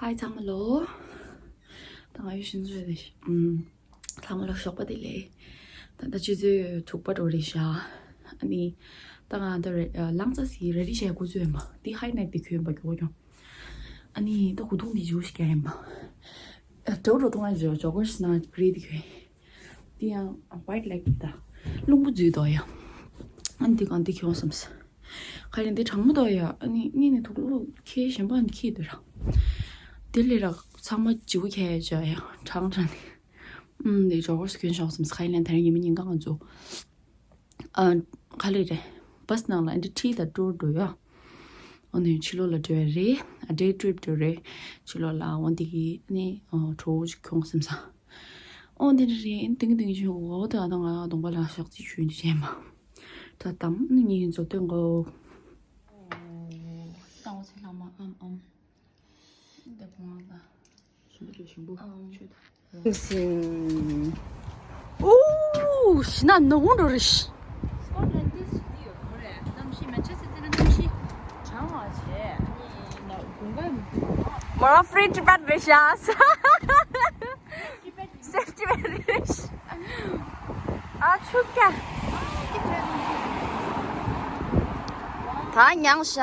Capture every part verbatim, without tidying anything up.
ཨའི་ཚང་མ་ལོ། ད་ང་ཡོད་ཤིན་ཚོད་རེད། ཨུམ། ཚང་མ་ལོ་ཞོགས་པ་བདེ་ལེགས། ད་ད་ཆུ་ཚོད་དྲུག་པ་འགྲོ་རེད་ཤག་ཨ་ནི། ད་ང་ད་རེ་ལང་ཙ་སི་རེ་ཌི་བྱས་འགོ་ཚུགས་ཡིན་པ། འདི་ཧའི་ནེག་འདི་གྱོན་པ་གྱོ་གྱོ། ཨ་ནི་ད་གོས་ཐུང་འདི་ཇུ་ཞིག་གྱོན་ཡིན་པ། ཨ་འགྲོ་འགྲོ་ཐུང་ང་ཇོ་ཇོ་གར་སི་ན་གི་རེད་འདི་གྱོན། འདི་ཡང་ཝའིཊ་ལེག་ད། རླུང་བུ་འཛུལ་འདུག་ཡ། ཨ་ནི་འདི་གང་འདི་གྱོན་བསམས། ག་ཡིན་འདི་གྲང་མོ་འདུག་ཡ། ཨ་ནི་སྔོན་ནས་དུག་ལོག་ཁྱེར་གཞན་པ་འདི་ཁྱེར་འདུག་ར། དེ་ལས་ར་ཚང་མ་ཇུ་གྱོན་བྱས་ཡ་གྲང་གྲང་ནི། ཨུམ། འདི་ཇོ་གར་སི་གྱོན་ཤོག་བསམས། ག་ཡིན་ལན་ད་རིང་ཉི་མ་ཉིན་གང་ང་ཚོ། ཨ། ག་ལེ་རེད། བྷ་སི་ནང་ལ་ཨ་འདྲ་ཁྲིད་ད་འགྲོ་འགྲོ་ཡ། འོ་ནི་ཕྱི་ལོགས་ལ་འགྲོ་ཡ་རེད། ཨ་ཌེ་ཊི་རིབ་འགྲོ་རེད། ཕྱི་ལོགས་ལ་འོ་འདི་གི་ནི་ཨོ་གྲོགས་ཅིག་ཁྱོང་སེམས་ས། འོ་འདི་འདྲ་རེད། ཨིན་ཏིང་ཏིང་ཞུ་འོ་ད་ང་གདོང་པ་ལ་ཞག་ཅིག་ཞུ་འདི་བྱས་མ། ད་དམ་ནི་ངའི་མཛོ་སྟོན་གོ། ད་འོ་ཚེ་ལྷག་མ་ཨམ་ཨམ། འདི་བུ་མ་ད། ཞིམ་པོ་ཞིམ་པོ། ཨམ། ཆོས་ད། སིང་། ཨོ། ཤི་ན་ནོ་འོང་འགྲོ་རེ་ཤི། སྐོར་ལན་ཏིས་ཞི་དི་ཡོད་ཁོ་རེ། གནམ་གཤིས་མན་ཆེ་སི་ཏི་ན་གནམ་གཤིས་གྲང་བ་བྱས། ཨ་ནི་ན་དགུན་ཁ་མོ་ཧྥི་རི་ཊི་བེཊ་རེ་ཤ། སེབ་ཊི་བེཊ་རེ་ཤ། ཨ་ཆུ་ཀ་ད་མྱངས་ཤག་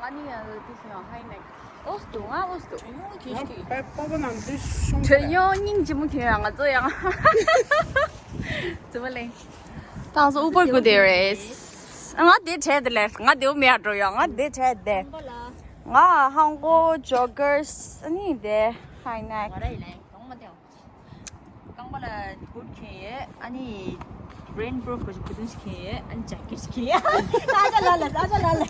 ང་ནི་ཡང་དེ་ཤི་ཡང་ཧའི་ནེག་ཨོ་སྟུ་ང་ཨོ་སྟུ། དྲན་ཡོང་གི་ཤི། པ་པ་ནང་དུ་ཤོང་། དྲན་ཡོང་སྙིང་རྗེ་མོ་ཁྱོད་ཡང་ང་ཚོ་ཡང་། ཙི་མ་ལེ། ཏང་སོ་ཨུ་པར་གུ་དེ་རེད། ང་དེ་བྲལ་དེ་ལས་ང་དེའུ་མེད་འགྲོ་ཡོང་ང་དེ་བྲལ་དེ། ང་ཧང་གོ་ཇོ་གར་སི་ཨ་ནི་དེ་ཧའི་ནེག་རྐང་པ་ལ་བུ་ཊི་གྱོན་ཡོད། ཨ་ནི་རེན་པུ་རུཕ་གི་གོས་ཐུང་ཞིག་གྱོན་ཡོད། ཨ་ནི་ཇེ་ཀེཊ་ཞིག་གྱོན་ཡོད། ཨ་ཅག་ལ་ལ་ཨ་ཅག་ལ་ལ།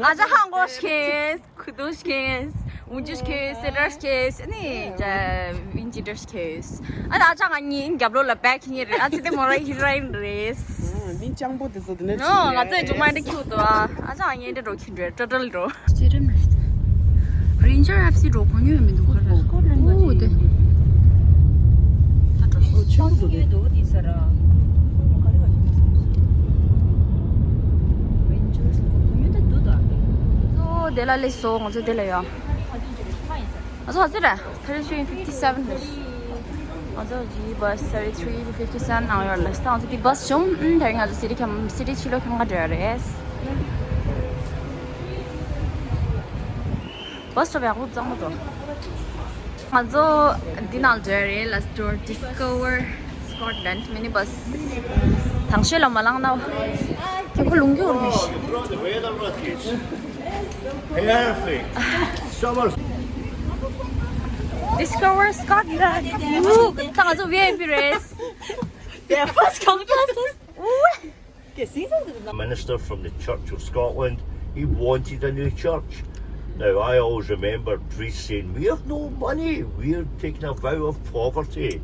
ཨ་ཅག་ཧང་གོ་ཞིག་གྱོན། གོས་ཐུང་ཞིག་གྱོན། འུ་ཅུ་ཞིག་གྱོན། སེ་ཏྲ་ཞིག་གྱོན། ཨ་ནི་ཇ་ཝིན་ཅི་ཏྲ་ཞིག་གྱོན། ཨ་ནི་ཨ་ཅག་ང་གཉིས་རྒྱབ་ལོགས་ལ་བེག་གཉིས་རེད། ཨ་ཙི་དེ་མོ་ར་ཧི་རོ་ཨིན་རེད། ཨ་མི་སྤྱང་པོ་དེ་ཚོ་དེ་ནས་ནོ་ང་ཚོའི་མཇུག་མ་འདི་ཁྱུག་ཏོ། ཨ་ཅག་ང་གཉིས་འདི་འགྲོ་ཁྱུག་འདྲ་ཏྲ་ཏྲལ་འགྲོ། སི་ཊི་ཌི་ཡམ་རེད། རེན་ཇར་ཨེཕ་སི་འགྲོ་གོ་མྱོང་མི་འདུག་ག་རེ། སྐོར་ལེན་པ་ཨོ་དེ། ད་འགྲོ་སོ་ཆེན་པོ་འདུག་དེ། འདུག་དེ་ས་ར། རེན་ཇར་སི་འགྲོ་གོ་མྱོང་ད་འདུག་ད། ཨོ་དེ་ལ་སླེབས་སོང་། ང་ཚོ་དེ་ལ་ཡོད། ང་ཚོ་ཧ་ཙི་ར། thirty-three fifty-seven རེད། ང་ཚོ་ཇི་བྷ་སི་thirty-three fifty-seven ནང་ཡོད་ལ། ད་ང་ཚོ་དེ་བྷ་སི་བྱུང་། ཨུམ། ད་རིང་ང་ཚོ་སི་ཊི་ཁམ་སི་ཊི་ཕྱི་ལོགས་ཁམ་ག་འགྲོ་ཡ་རེད། བྷ་སི་སི་ཊོབ་ཡག་པོ་གཙང་མ་འདུག་ང་ཚོ་འདི་ནང་འགྲོ་ཡ་རེད། Let's do Discover Scotland minibus. དང་ཤོས་ལ་མ་ལངས་ན། དེ་ཁོ་ལུང་རྒྱུ་རུ་མི་ཤེས། Perfect. Summer. Discover Scotland. Ooh, ད་ང་ཚོ་V I P རེད། They first come first. Ooh. Minister from the Church of Scotland, he wanted a new church. Now, I always remember priests saying, "We have no money, we're taking a vow of poverty."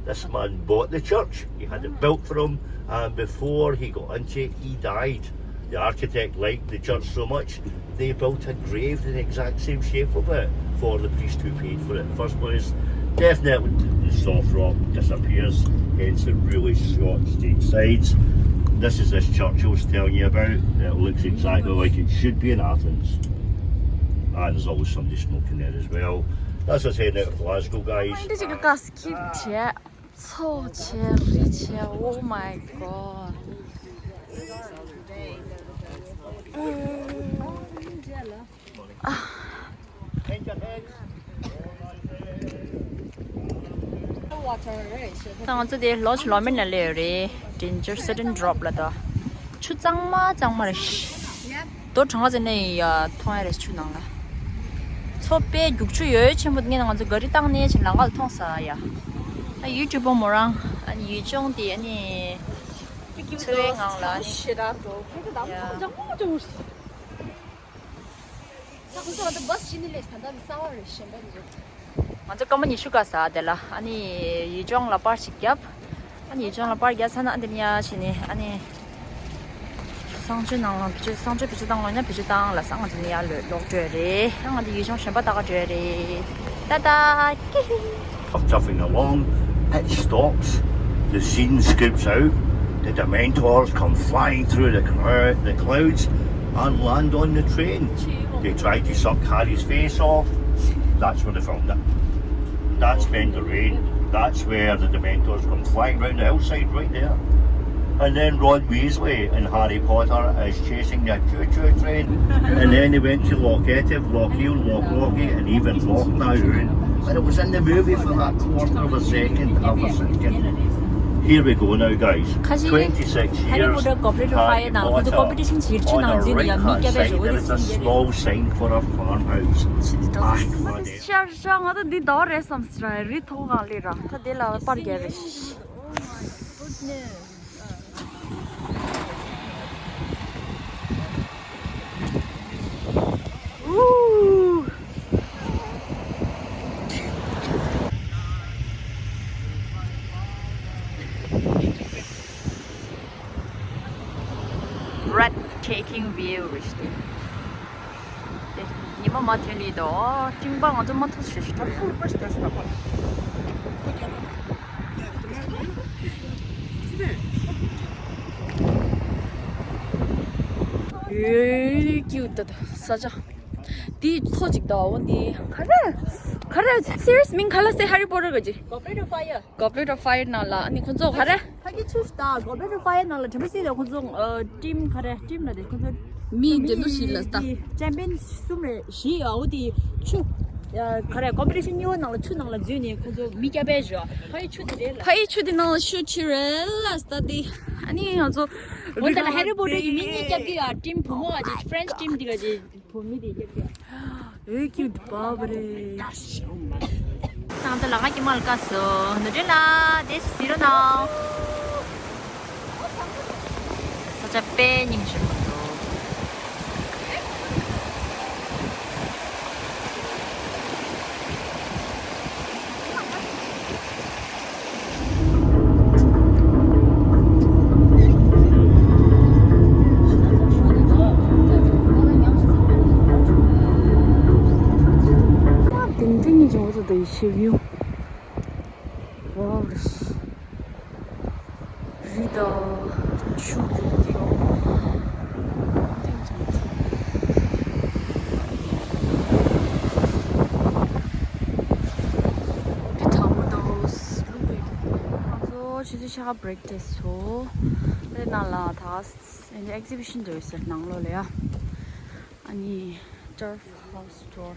This man bought the church, he had it built for him, and before he got into it, he died. The architect liked the church so much, they built a grave in the exact same shape of it for the priest who paid for it in the first place. Definitely, the soft rock disappears, hence the really short straight sides. This is this church I was telling you about. It looks exactly like it should be in Athens. And there's always somebody smoking there as well. That's us heading out of Glasgow, guys. ཚོགས་ཆེ་རི་ཆེ། Oh my god. ད་ང་ཚོ་དེ་ལོ་ཆུ་ལོ་མིན་ན་ལས་ཡོད་རེད། Danger sudden drop ལ་ད། ཆུ་གཙང་མ་གཙང་མ་རེད། རྡོ་གྲང་བ་ཟེར་ནས་ཡ་མཐོང་ཡ་རེད་ཆུ་ནང་ལ། མཚོ་དཔེ་རྒྱུག་ཆུ་ཡོད་ཆེན་པོ་ངས་ང་ཚོ་ག་རི་བཏང་ནས་ཆེ་ལམ་ཁ་ལ་མཐོང་ས་ཡ། ཨ་ཡུ་ཊུབ་པོ་མོ་རང་ཨ་ནི་ཡུལ་ལྗོངས་དེ་ཨ་ནི་འཚོ་བའི་ངང་ལ་ཨ་ནི་ཡ། ད་ཁོ་ཚོ་ང་ཚོ་བྷ་སི་ཕྱིན་ནས་སླེབས། ད་ལྟ་ནི་གསར་པ་རེད། གཞན་པ་ནི་རེད། ང་ཚོ་སྐར་མ་ཉི་ཤུ་ཀ་ཟ་དེ་ལ་ཨ་ནི་ཡུལ་ལྗོངས་ལ་པར་ཞིག་བརྒྱབ། ཨ་ནི་ཡུལ་ལྗོངས་ལ་པར་བརྒྱབ་ཚར་ན་ཨ་འདི་ནི་ཡ་བྱས་ནས་ཨ་ནི་གསང་སྤྱོད་ནང་ལ་བེད་སྤྱོད་གསང་སྤྱོད་བེད་སྤྱོད་བཏང་དགོས་ན་བེད་སྤྱོད་བཏང་ལ་ས་ང་འདི་ནི་ཡ་ལོག་འགྲོ་ཡ་རེད། ཨ་ང་འདི་ཡུལ་ལྗོངས་གཞན་པ་ལྟ་ག་འགྲོ་ཡ་རེད། ཏ་ཏ་ཀི་ཧི། Of chuffing along, it stops. The scene scoops out. The Dementors come flying through the, clou- the clouds and land on the train. They try to suck Harry's face off. That's where they found it. That's Bender Rain. That's where the Dementors come flying round the hillside right there. And then Ron Weasley in Harry Potter is chasing a choo-choo train. And then they went to Loch Etive, Loch Eil, Loch Lochy, and even Loch Nahoon. But it was in the movie for that quarter of a second, half a second. Here we go now, guys. Twenty-six years. Harry Potter Goblet of Fire ནང་ཁོ་ཚོ་competition བྱེད་ཆུ་ནང་འཛུལ་ནས་ཡང་མི་སྐྱ་བས་རི་བོ་དེ་སྲིད་ཡས། Small sign for a farmhouse. ཤར་ཤར་ང་ད་འདི་ཟླ་བ་རེད་བསམ་སི་ར་རི་ཐོག་གང་ལས་ར་ད་དེ་ལ་པར་རྒྱག་རེད། Breathtaking view རེད་ཤག་དེ། ཉི་མ་མ་ཐོན་ལི་དོ། སྤྲིན་པ་ང་ཚོ་མ་ཐུག་ཤེས་ཤིག་ཏོ། ཡོད་ཀྱི་ད་ས་ཆ་དེ་མཚོ་ཅིག་ད་འོ་འདི་ག་རེ་ག་རེ་series མིང་ག་ལ་སེ་Harry Potter ག་ཅི། Goblet of Fire. Goblet of Fire ནང་ལ་ཨ་ནི་ཁོ་ཚོ་ག་རེ། ཕ་གི་ཆུ་ད་Goblet of Fire ནང་ལ་དྲན་པ་སྲིད་ལ་ཁོ་ཚོ་ཨ་team ག་རེ་team ལ་དེ་ཁོ་ཚོ་མི་དེ་ལོ་ཞིག་ལ་ད་champion གསུམ་རེ་བཞི་ཨའོ་དེ་ཆུ་ཡ་ག་རེ་competition གཉིས་པ་ནང་ལ་ཆུ་ནང་ལ་འཛུལ་ནས་ཁོ་ཚོ་མི་སྐྱ་བས་བཞག་ཕ་གི་ཆུ་དེ་རེད་ལ། ཕ་གི་ཆུ་དེ་ནང་ལ་ཤུ་ཆི་རེད་ལ་ད་དེ་ཨ་ནི་ང་ཚོ་འོ་ད་ལ་Harry Potter གི་མི་གཉིས་སྐྱབས་དེ་ཡ་team བུ་མོ་ག་ཅིག་French team དེ་ག་ཅིག་བུ་མི་དེ་སྐྱབས་དེ། ཨེ་ཀྱུ་ཏི་པ་པ་རེད། ད་ང་ཚོ་ལ་ང་ཀྱི་མ་ལ་ཀ་སོ་ནུ་ཏྲེ་ལ་དེ་ཟི་རོ་ན། ས་ཆ་དཔེ་སྙིང་རྗེ་མོ་འདུག་ཏིང་ཏིང་ངེ་ཅིང་འོ་ཙོ་དེ་ཤེས་ཡོང་། ཝའོ་རེ། རི་དང་ཆུ་རུ་ཏིང་ཏིང་ཅིང་། འདི་དྲང་མོ་འདུག་ལུང་པའི་ང་ཚོ་ཆུ་ཚོད་ཕྱེད་ཀ་break དེ་སོ། དེ་ནང་ལ་ད་exhibition དེ་ཡོད་ཟེར་ནང་ལོགས་ལ་ཡ། ཨ་ནི་turf house tour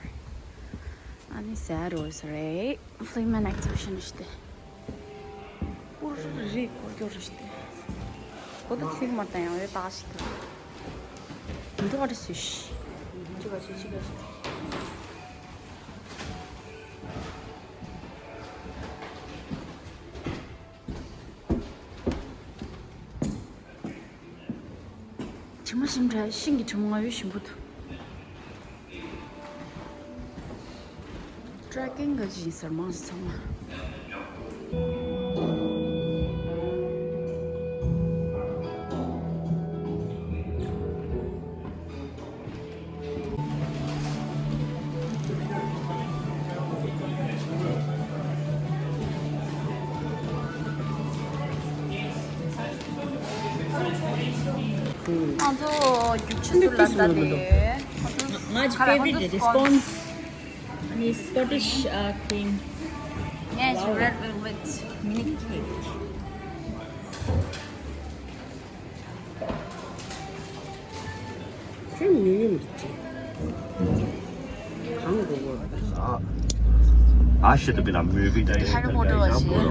ཨ་ནི་ཟེར་རོ་ཟེར་རེད། Fleeman exhibition ཞིག་སྟེ། ཀུ་རེ་ཀོ་ཀྱོ་རེ་ཞིག་སྟེ། ཀོ་ད་ཚིག་མ་བཏང་ཡང་ཡོད་ད་ཞིག་སྟེ། འདི་བ་རེ་སུ་ཞིག་ཅི་ག་ཅི་ཅི་ག་ཅི། དྲི་མ་ཞིམ་དྲ་ཤིང་གི་དྲི་མ་ང་ཡོད་ཞིམ་པོ་འདུག Trekking ག་ཅི་ཡིན་ཟེར་མང་ཟེར་ཚང་མ། ང་ཚོ་རྒྱུག་ཆུ་ཚོད་ལ་ལྟ་དེ། ང་ཚོ་ཁ་ལག་ང་ཚོ་sponge ནི་Scottish ཨ་cream ངས་red velvet mini cake ཁྱོད་མི་ཡུལ་གྱི་གང་དགོས་དགོས། I should have been a movie director. Harry Potter was here.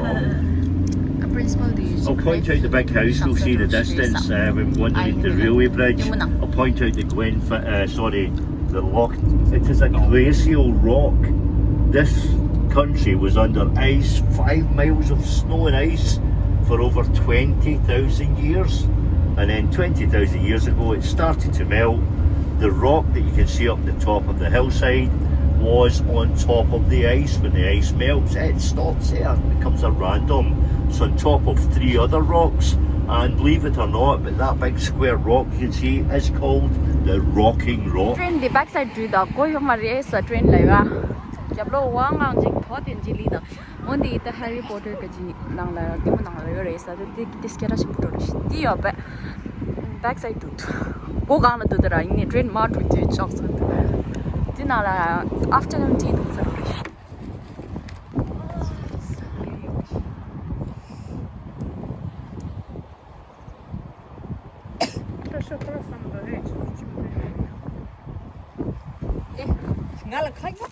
A principal དེ། I'll point out the big house you'll see in the distance, uh, when wondering the railway bridge. I'll point out the Glenf- uh, sorry, the Loch. It is a glacial rock. This country was under ice, five miles of snow and ice, for over twenty thousand years. And then twenty thousand years ago, it started to melt. The rock that you can see up the top of the hillside was on top of the ice. When the ice melts, it stops there. It becomes a random. It's on top of three other rocks. And believe it or not, but that big square rock you can see is called the Rocking Rock. Train འདི་back side དུས་དང་གོ་ཡོད་མ་རེད་ས། train ལ་ཡོད་ཨ། རྒྱབ་ལོགས་དབང་ངང་ཅིག་ཐོ་དེ་འཇི་ལི་དང་། འོན་ཏེ་ད་Harry Potter ག་ཅི་ནང་ལ་ལྟད་མོ་ནང་ལ་ཡོད་རེད་ས། དེ་དེ་དེ་སྐད་གྲགས་ཆེན་པོ་འགྲོ་རེད་ཤི། དེ་ཡོད་པས་back side དུ་སྒོ་གང་ལ་འདུག་དེ་ར་ཡིན་ནི་train མ་འགྲོ་དུས་ཅོག་ཙམ་དུ་དེ་ནང་ལ་afternoon tea དུ་ཚར་རེད། ཤོག་ཁོ་ར་བསམ་དོ་རེད་ཆུ་ཚོད་གཅིག་པུ་རེད། ཨེ། ང་ལ་ཁ་ཉོ།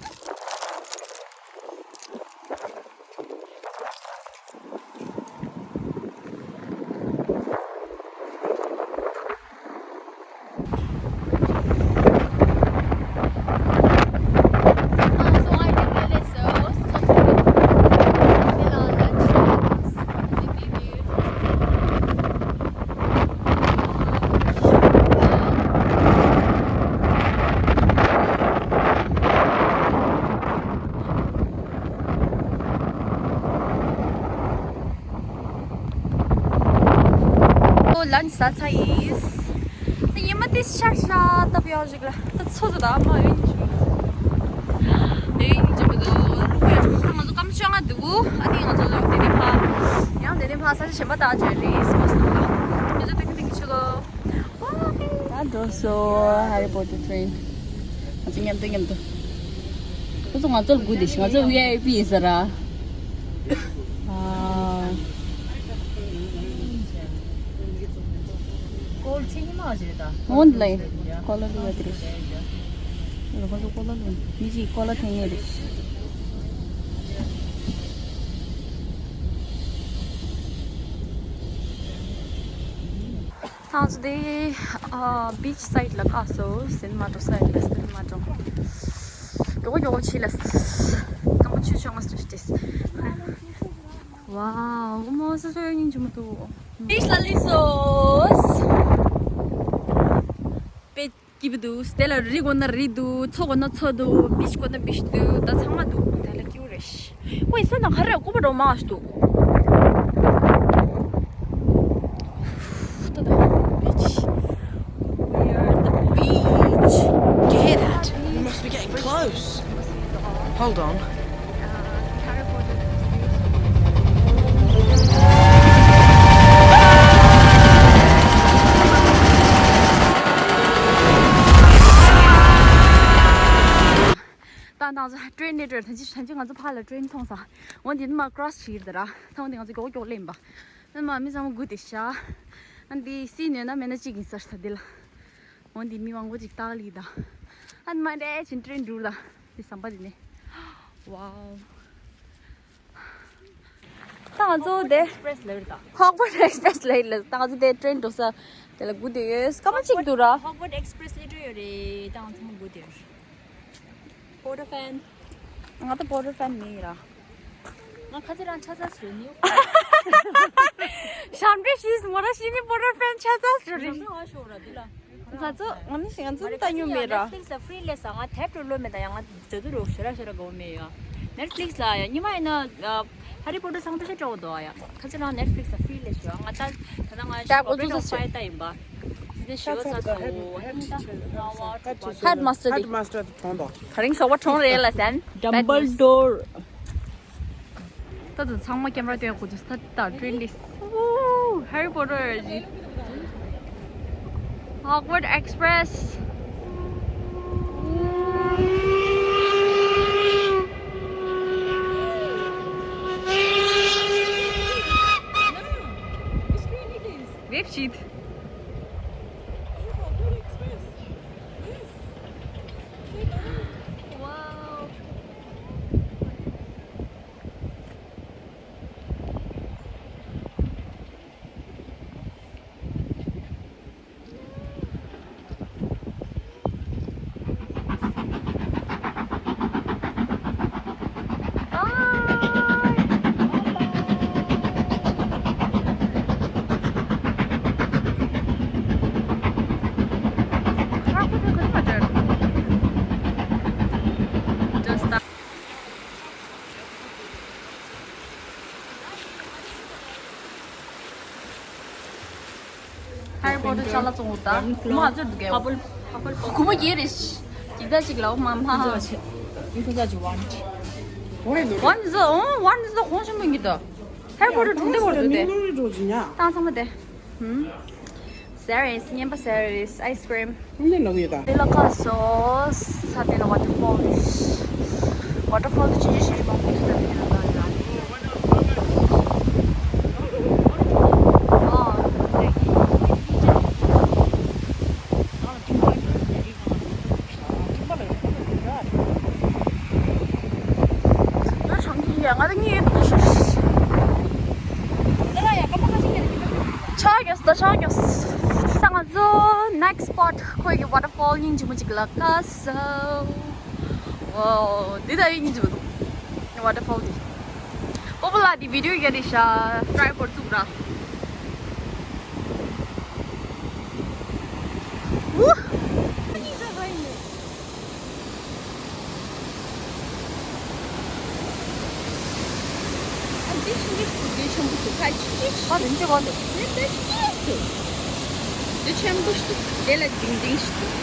ཨོ་ལན་ཟ་ཚ་ཡིས། ད་ཉི་མ་དེ་ཤར་ཤར་ད་བེའོ་ཞིག་ལ་ད་ཚོ་ཚོ་ད་མ་ཡོང་ཆུ། ཡོང་ཆུ་མི་འདུག་ལུག་ཡ་ཆུ་ད་ང་ཚོ་སྐམ་ཤོང་ང་འདུག་ཨ་ནི་ང་ཚོ་ཡང་དེ་ནས་ཕ་ཡང་དེ་ནས་ཕ་ས་ཆ་གཞན་པ་ད་ཅེ་རེས་མ་སོང་ད་ང་ཚོ་དེ་ནས་དེ་གི་ཆུ་གོ། ད་འགྲོ་སོ་Harry Potter train། ང་ཚོ་མཉམ་དུ་མཉམ་དུ། ཁོ་ཚོ་ང་ཚོ་ལ་སྒུག་བསྡད་ཤག་ང་ཚོ་V I P ཡིན་ས་ར། ཨ། ཀོལ་ཆེ་ཉི་མ་བྱེད་ད། འོན་ལེ། ཀོ་ལ་ལུ་བ་དེ་རེད། ཁོ་ཚོ་ཀོ་ལ་ལུ་མི་གཅིག་ཀོ་ལ་འཐེན་ངེས་རེད། ང་ཚོ་དེ་ཨ་beach side ལ་ཁ་སོ་སིན་མ་ཏོ་side ལ་སིན་མ་ཏོ། མགྱོགས་མགྱོགས་ཕྱི་ལ། སྐམ་པོ་ཆུ་ཆུང་ང་སུ་ཏེ། ཝའོ། མོ་སུ་སུ་ཡོད་ཉིན་ཆུ་མ་ཏོ། beach ལ་ལི་སོ། པེ། སྐྱིད་པོ་འདུག་དེ་ལ་རི་དགོས་ན་རི་འདུག་མཚོ་དགོས་ན་མཚོ་འདུག beach དགོས་ན་beach འདུག་ད་ཚང་མ་འདུག་དེ་ལ་སྐྱིད་པོ་རེད། ཝེ་ས་ན་ཁ་རེ་སྐུ་པ་འགྲོ་མ་ཤི་འདུག་ད་ད་beach we are the beach. Get it? We must be getting close. Hold on. ད་ང་ཚོ་train ནས་འགྲོ་ཐང་ཅི་ཐང་ཅི་ང་ཚོ་ཕར་ལ་train མཐོང་ས། འོན་ཏེ་ནི་མ་cross བྱེད་ཀྱི་རེད་ར། ཐང་འོན་ཏེ་ང་ཚོ་མགྱོགས་མགྱོགས་སླེབས་པ། ཨ་མ་མི་ཚང་མ་སྒུག་བསྡད་ཤག་ཨ་འདི་སི་ནས་ན་མེད་ན་གཅིག་ཡིན་ས་རེད་ད་འདི་ལ། འོན་ཏེ་མི་མང་པོ་ཅིག་ལྟ་གི་ལི་ད། ཨ་མ་འདྲེ་ཕྱིན་train འགྲོ་ད། འདི་ཟམ་པ་འདི་ནས། ཝའོ། ད་ང་ཚོ་དེ་Express ལ་རེད་ད། Hogwarts Express ལ་རེད་ད། ང་ཚོ་དེ་train འགྲོ་ས་དེ་ལ་སྒུག་བསྡད་ཡོད། སྐར་མ་གཅིག་འདུག་ར། Hogwarts Express སླེབས་འགྲོ་ཡོད་རེད། ད་ང་ཚོ་མ་སྒུག་བསྡད་ཡོད། Potter fan། ང་ད་Potter fan མིན་ར། ང་ཁ་ཚེ་རང་ཆ་ཚ་ཞུ་ནི། ཤམ་འདྲེ་ཤིས་མོ་ར་ཤི་ནི་Potter fan ཆ་ཚ་ཞུ་རེད། ང་ང་ཤོར་ར་འདི་ལ། ང་ཚོ་ང་ནི་ང་ཚོ་ལྟ་མྱོང་མེད་ར། Netflix ལ་free ལས་ང་ཐེབས་འགྲོ་ལོ་མེད་ད་ཡང་ང་ཇ་དུ་རོ་ཤ་ར་ཤ་ར་གོ་མེད་ཡ། Netflix ལ་ཡ་ཉི་མ་ཡིན་ན་Harry Potter ཚང་མ་ཤ་འགྲོ་འདུག་ཡ། ཁ་ཚེ་རང་Netflix ལ་free ལས་ཤོ་ང་ད་ད་ང་ད་ཁོ་ཚོ་ས་ཤ་ད་ཡིན་པ། Headmaster དེ། Headmaster དེ་གྲོངས་དོ། ད་རིང་ཞོགས་པ་གྲོངས་རེད་ལ་ཟན། Dumbledore། ད་དུང་ཚང་མ་camera སྟོན་དགོས་དུས་ད་ད་train འདི། Harry Potter ཡ་ཇི། Hogwarts Express། Wave sheet. Wow. Harry Potter ཅ་ལག་བཙོང་འོ་ད། ཁུ་མ་ཚོད་འདུག་གས། ཁུ་མོ་རྒྱས་རེད། ཅིག་ད་ཅིག་ལའོ་མ་མ། One is the, oh, one is the གོང་ཆེན་མོ་ཡིན་གྱི་ད། Harry Potter གྲོང་སྡེ་བར་དུ་དེ། ཏང་ཚང་མ་དེ། ཧུམ། Series ཉན་པ་series ice cream། ནི་ལོག་ཡོད་ད། དེ་ལ་ཁ་སོ། ས་དེ་ལ་waterfall། Waterfall དུ་ཅི་ཞིག་མང་པོ་ཐུག་ད་དེ་ལ་ད་ལ། ཨོ། ཆོག་ཀྱང་ས་ང་ཚོ་next spot ཁོའི་གི་waterfall སྙིང་རྗེ་མོ་ཅིག་ལ་ཀ་སོ། ཝའོ། འདི་ད་ཡིན་སྙིང་རྗེ་མོ་འདུག waterfall འདི། པོ་པོ་ལ་འདི་video རྒྱག་དེ་ཤ་tripod བཙུགས་ར། ཝུ། འདི་ཆུང་གི་འདི་ཆེན་པོ་འདུག་ཁ་ཅིག་ཅིག་ཨ་དེ་འདི་གོ་འདི། འདི་འདི་ཅིག་འདུག་འདི་ཆེན་པོ་ཞིག་འདུག་དེ་ལ་ལྡིང་ལྡིང་ཞིག་འདུག་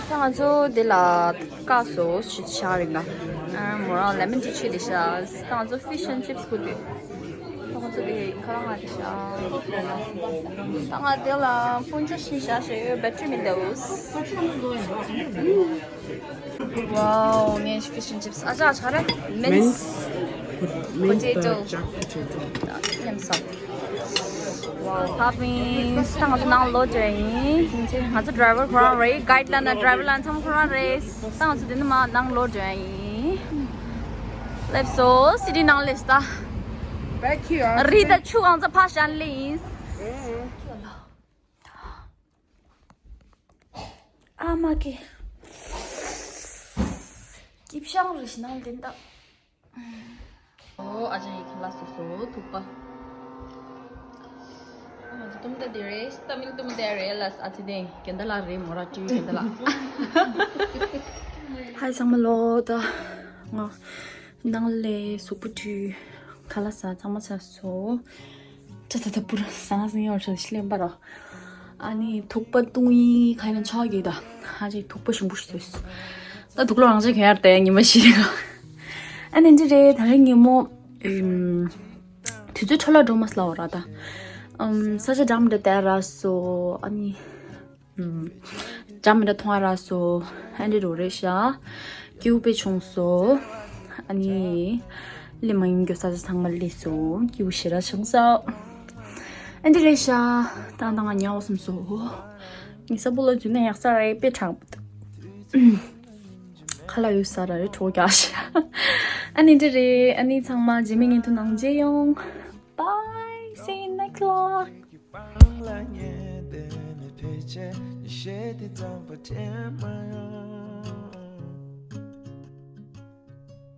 ད་ང་ཚོ་འདི་ལ་བཀག་སོ་ཞིག་ཆགས་རེད་ལ། ཨ་མོ་རང་lemon tea ཆུ་དེ་ཤ། ད་ང་ཚོ་fish and chips གོ་དུས། ད་ང་ཚོ་དེ་ཁ་ལག་ང་དེ་ཤ། ད་ང་དེ་ལ་སྤུན་ཆ་ཤི་ཤ་ཞེས་battery མི་འདུག་ཝའོ། ངས་fish and chips ཨ་ཅག་ཆ་རེད། Mince potato ཉམས་སོང་། ཝའོ། ཕབ་ཡིན། ད་ང་ཚོ་ནང་ལོག་འགྲོ་ཡིན། ང་ཚོ་driver ཁོ་རང་རེད། guide ལ་ན་driver ལ་ཚང་ཁོ་རང་རེད། ད་ང་ཚོ་དེ་ནས་མར་ནང་ལོག་འགྲོ་ཡིན། སླེབས་སོ། city ནང་སླེབས་ད། རི་དང་ཆུ་གང་ཚ་ཕ་ཞན་ལེ་ཡིན། ཨ་མ་ཀེ། སྐྱིད་ཤང་རེ་ཞིག་ནང་ལྡན་ད། ཨོ་ཨ་ཅག་ཡི་ཁ་ལག་སོ་སོ་ཐུག་པ། ང་ཚོ་ཏུམ་ད་དེ་རེད། ཏ་མིལ་ཏུམ་ད་རེད་ལ་ཨ་ཙི་ནས་གན་ད་ལ་རེད་མོ་ར་ཀྲི་གན་ད་ལ། ཧའི་ཚང་མ་ལོ། ད་ང་ནང་ལས་གཟུགས་པོ་བཀྲུས། ཁ་ལག་ཟ། ཚང་མ་ཟ་སོ། ཏྲ་ཏ་ཏ་པུར་ཟང་ཟིང་ཡོད་ཤ་ཤི་ལེན་པ་རོ། ཨ་ནི་ཐུག་པ་བཏུང་ཡིན་ཁ་ཡིན་ཆགས་ཀྱི་ད། ཧ་ཅིག་ཐུག་པ་ཞིམ་པོ་ཞིག་བཟོས། ད་དུག་ལོག་རང་ཅག་ག་ཡར་ཏེ་ཉི་མ་ཞིག་རེད། ཨ་ནི་འདི་རེད་ད་རེས་ཉིན་མོ། ཨུམ། དུས་ཚོད་འཕྲོ་བརླག་འགྲོ་མ་སླ་བ་ར་ད། ཨུམ། ས་ཆ་འགྲམ་འདྲ་བསྡད་ར་སོ། ཨ་ནི། ཨུམ། འགྲམ་འདྲ་མཐོང་ར་སོ། ཨ་འདི་རུ་རེད་ཤག་སྐྱིའུ་དཔེ་བྱུང་སོ། ཨ་ནི། ལི་མ་ཡིན་རྒྱུ་ས་ཆ་ཚང་མ་ལི་སོ། སྐྱིའུ་ཞེ་ར་བྱུང་སོ། ཨ་འདི་རེད་ཤག་ད་ད་ང་ཉལ་བ་སོང་སོ། ངའི་ས་བུ་ལ་འཛུལ་ན་ཡག་ས་རེད་དཔེ་དྲག་པོ་འདུག་ཁ་ལག་ཡོད་ས་ར་རེད་གྲོགས་རྒྱག་ཤག་ཨ་ནི་འདི་རེད། ཨ་ནི་ཚང་མ་རྗེས་མའི་བརྙན་ཐུང་ནང་མཇལ་ཡོང་། Bye, see you next vlog.